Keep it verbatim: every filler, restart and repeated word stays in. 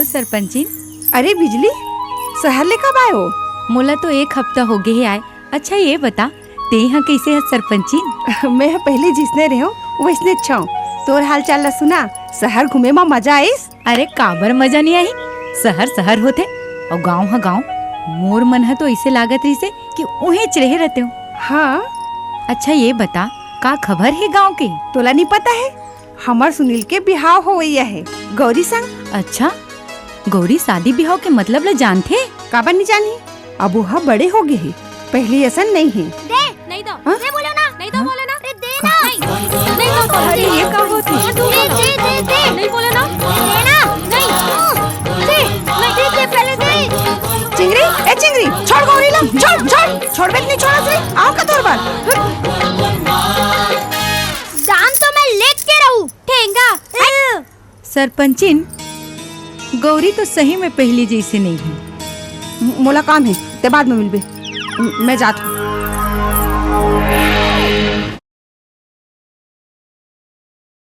सरपंचिन। अरे बिजली, शहर ले कब आए हो? मोला तो एक हफ्ता हो गे हे आए। अच्छा ये बता, तें ह कइसे हस सरपंचिन? मैं ह पहिली जिसने रेहेंव वइसने अच्छा हंव। तोर हाल चाल ला सुना, शहर घूमे म मजा आइस? अरे काबर मजा नइ आही, शहर शहर होथे अउ गांव ह गांव। मोर मन ह तो अइसे लागत रहिसे कि उहेंच रहे रहतेंव। हाँ। अच्छा ये बता, का खबर हे गांव के? तोला नइ पता हे, हमर सुनील के बिहाव होवइया हे गौरी संग। अच्छा, गौरी शादी बिहाव के मतलब ल जानथे? काबर नइ जानही, अब वो ह बड़े हो गे हे, पहिली असन नइ हे। दे, नहीं दो। हाँ? दे बोलो ना, नहीं दो हाँ? बोलो ना। अरे दे ना। नहीं, नहीं दो बोलो। अरे ये का होत हे? दे, दे, दे, दे। नहीं बोलो ना। दे ना। नहीं। दे, नहीं, दे, दे, पहले दे। चिंगरी, ए चिंगरी, छोड़ गौरी ला, छोड़, छोड़, छोड़ बे, नहीं छोड़ा से, आंव का तोर बर। दाम तो मैं लेके रहूं, ठेंगा। सरपंचिन, गौरी तो सही में पहिली जइसे नइ हे। म-, मोला काम हे, तें बाद में मिलबे। म-, मैं जात हंव।